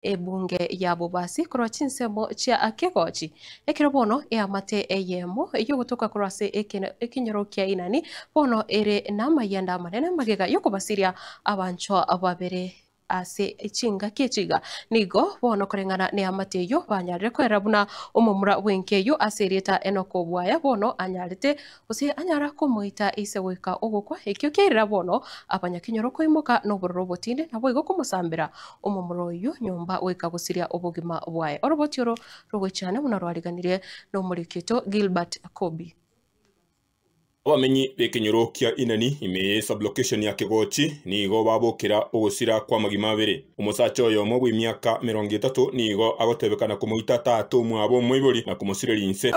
Ebunge ya Bobasi korwa chinsemo chia Kegochi. Ekero bono eamate eyemo ey'ogotoka korwa ase ekenyoro kia Inani bono ere namayianda amanene magega y'okobasiria abanchwa babere ase chingaki echi iga. Nigo bono koreng'ana neamate eyio banyarire koerera buna omomura bw'enka eyio ase erieta Enock Obwaya bono anyarete gose anyara komoita ise goika ogokwa, ekio kiairera bono abanyakenyoro koimoka nobororo obotindi, naboigo komosambera omomura oyio nyomba goika gosiria obogima bwaye. Oroboti oro rogoichania buna rwariganirie nomoriki oito Gilbert Kobi. Abamenyi b'ekenyoro kia Inani ime ye sublocation ya Kegochi nigo babokera ogosira kw'amagima abere. Omosacha oyomo bw'emiaka emerongo etato nigo agotebekana komoita tata omwabo omoibori na komosireria inse.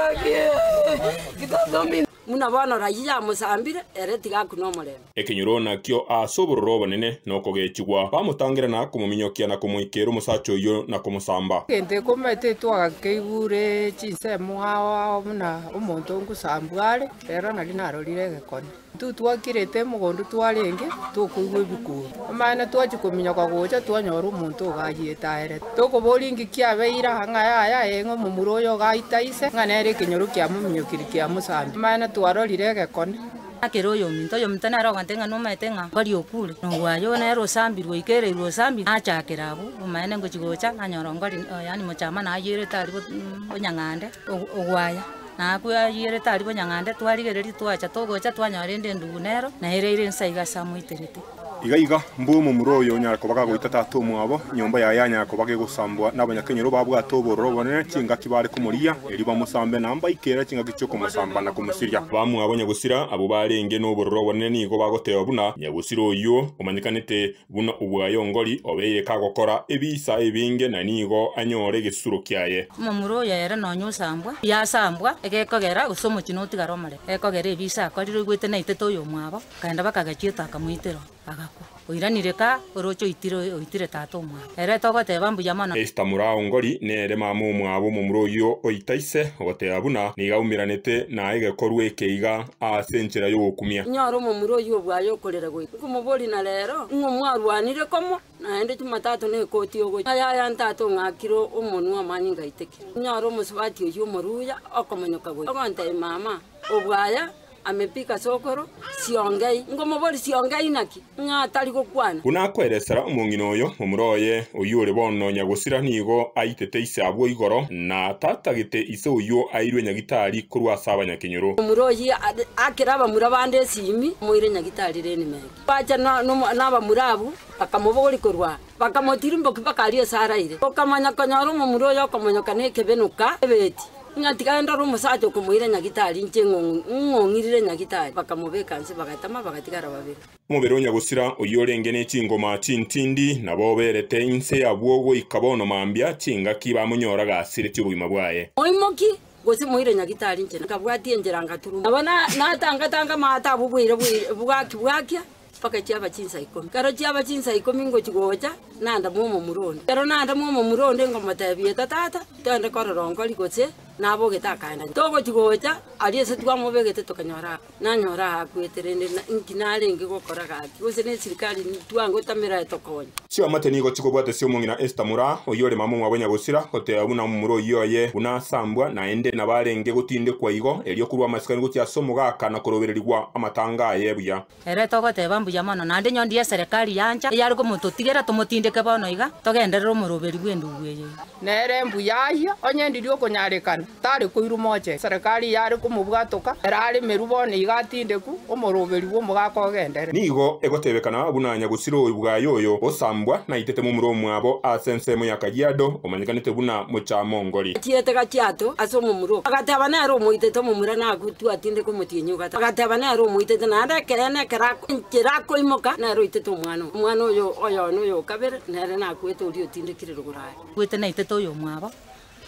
Buna bono raia yamosambire, ere tiga akune omorembe. Ekenyoro nakio ase obororo obonene na okogechigwa, bamotangera na komominyokia na komoikeera omosacha oyio na komosamba. Egento ekomete twagakeigure chinsemo ao ao buna omonto ngosambwa are, rero nari narorire egekone. Intwe twakirete mogondo twarenge, tokoigwa ebikuro. Amaene twachia kominyoka gocha twanyora omonto iga ayiete aerete. Tokoboria inki kiabeire aa ng'a yaya ee ng'a omomura oyo iga aita ise, ng'a nere ekenyoro kiamominyokirie kiamosambia. Amaene twarorire egekone. Akere oyominto, oyominto nere ogontebia ng'a nomaete ng'a ngori okure, na ogwaye oo nere osambirwe oikereirwe osambirwe, nachakera abwo, omaene ngochia gocha, nanyora ngori yaani mochama nayierete aria bonyang'ande, ogwaya. Nakwo ayierete aria bonyang'ande, twarigereria twacha togocha twanyora ende endugu nero, na ere ere inse iga ase amoiterete. Iga iga, mbwe omomura oyo onyare koba gagoita tata omwabo, nyomba yaye yanyara koba gegosambwa nabanyakenyoro babwate obororo obonene chingaki bare komorigia, erio bamosambe na mbaikere chingaki chi'okomosamba na komosiria. Bamwabo nyagosira abwo barenge nobororo obonene nigo bagoteba buna nyagosira oyio omanyekanete Buna obwaye ongori obeire kagokora ebiisa ebinge na nigo anyore egesusuro kiaye. Omomura oyo ere nonya osambwa, yasambwa, egekogera gose omochie notigare omorembe, egekogera ebiisa akorire oigwete naitete oyomwabo, akaenda bakagachia akamoitera agakwa. Oiranire ka oroche oitire oitire tata omwabo. Ere togoteba mbuya mono. Esther Murao Ngori nere mama omwabo omomura oyio oita ise, ogoteba buna nigo aumeranete na egekorwa eke iga Ase enchera y'ogokumia. Inyore omomura oyio obwaye okorera goika nkomoborie na rero, ng'o mwarwanire komo, naende Jumatatu nekoti ogocha. Ayaya ntata ong'akire omonwa amanyinga aitekire. Inyore omosubati oyio omoruya okomonyoka goika ogontebia mama, obwaya amepika sokoro, siongei. Nkomoborie siongei naki? Ng'a atari gokwana. Buna akoeresera omong'ina oyo, momura oye, oyio ore bono nyagosira nigo aitete ise abwo igoro, na tatagete ise oyio airwe nyagitari korwa ase abanyakenyoro. Momura oyio akere abamura bande esimi, amoire nyagitari Renimeki. Bacha nabamura abwo, bakamobogoria korwa aa, bakamotirimbokia mpaka aria ase araire. Okamanya konyora omomura oyo okomonyoka nekebenuka ebeti. Ng'a tiga ndore omosacha okomoira nyagitari inche ng'ong'irire nyagitari. Bakamobeka inse, bagatama, bagatigara babere. Omobere o nyagosira oyio orenge ne chingoma chintindi, nabo oberete inse abwo goika bono mambia, chingaki bamonyora gasiretie obogima bwaye. Moimoki, gose moire nyagitari inche nkabwatia enchera ngaturuma. Nabo natanga-tanga amato abwo bwaira bwaki bwakia, mpaka chiaba chinsa ikomi. Ekero chiaba chinsa ikomi ngochia gocha, nanda mw'omomura onde. Ekero nanda mw'omomura onde nkomotebia, Eta tata, togende korora onkori gose nabogete akaenda. Togochia gocha aria ase twamobegete tokanyora. Nanyora aakwete, rende inki narenge gokora gaki? Gose nesirikari twangotamera etokonye? Chiamate nigo chikobwatesia omong'ina Esther Muraa, oyio ore mama omwabo nyagosira, goteba buna omomura oyio oye buna asambwa, naende nabo arenge gotindekwa igo, erio korwa amasikani gochia ase omogaka na korobererigwa amatanga aye buya. Ere togoteba mbuya mono, naende inyondi y'eserekari yancha, eyare komototigera tomotindeke bono iga, togenderere omoroberi bw'endugu eye. Nere mbuya ayio, onye ndiria okonyarekana, tare koirwa mochenu. Serikali yare komobwatoka, ere aremerwe bono iga atindeku, omoroberi bw'omogaka ogenderere. Nigo egotebekana buna nyagusira oyo bwaye oyo osambwa naitete momura omwabo ase ensemo ya Kajiado, omanyekanete buna Mochaamongori. Achiete gachiato ase omomura oo, agateba nere omoitete omomura nagutwe atindeke omotienyi o gatato. Agateba nere omoitete naende ekeene ekero enchera akoimoka nere oitete omwana oo. Omwana oyo oyone oyo o kabere nere nakwete oria otindekire rogoro aye. Kwete naitete oyomwabo,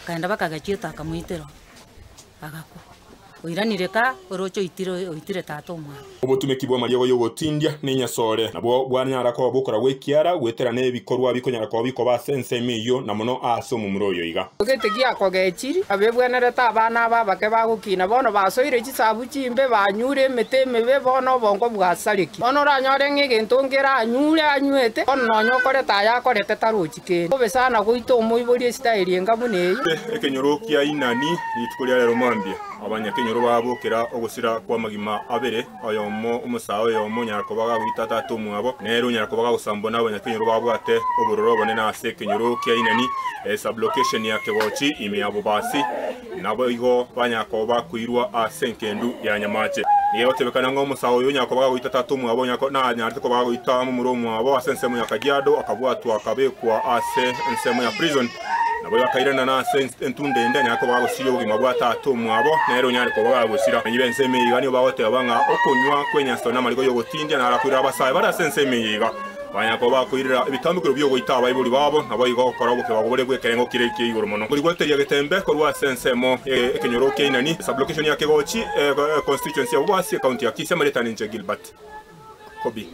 akaenda bakagachia akamoitera agakwa. Oiranire ka oroche oitire oitire tata omwabo. Obotumeki bwa amariogo yogotindia na enyasore nabwo bwanyara koba bokora gwekiara gwetera na ebikorwa bikonyara koba bikoba ase ensemo eyio na mono ase omomura oyo iga. Gete giakogechiri abebwenerete abana aba abake bagokina bono basoire chisabu chimbe banyure emete emebe bono obongo bwasareki bono oranyore ng'a egento nkeranyure anywete bono nonya okorete aya akorete tarochi kende bobe sana goita omoibori esitaeri enga buna eyo. Ekenyoro kia Inani rituko ria rero mambia abanyakenyoro babokera ogosira kwa amagima abere oyomo omosae oyomo onyara koba gagoita tata omwabo nere onyara koba gagosambwa na abanyakenyoro babwate obororo obonene ase ekenyoro kia Inani esublocation ya Kegochi ime ya Bobasi nabo igo banyara koba bakoirwa ase enkendu ya Nyamache. Nigo egotebekana ng'a omosae oyo onyara koba gagoita tata omwabo nanyarete koba gagoita momura omwabo ase ensemo ya Kajiado akabwatwa akabekwa ase ensemo ya prison. Nabo bakairana na ase entunda ende anyare koba gagosiria obogima bwa tata omwabo nere onyare koba gagosira. Menyi b'ensemo eye iga nigo bagoteba ng'a okonywa kw'enyaso na amariko yogotindia narakoirera abasae bare ase ensemo eye iga. Banyara koba bakoirera ebitambukero biogoita abaibori babo nabo igo gokora obokebago bore bw'ekerengo kire kia igoro mono. Korigweteria getembe korwa ase ensemo ekenyoro kia Inani sublocation ya Kegochi constituency ya Bobasi county ya Kisii amaretani nche Gilbert Kobi.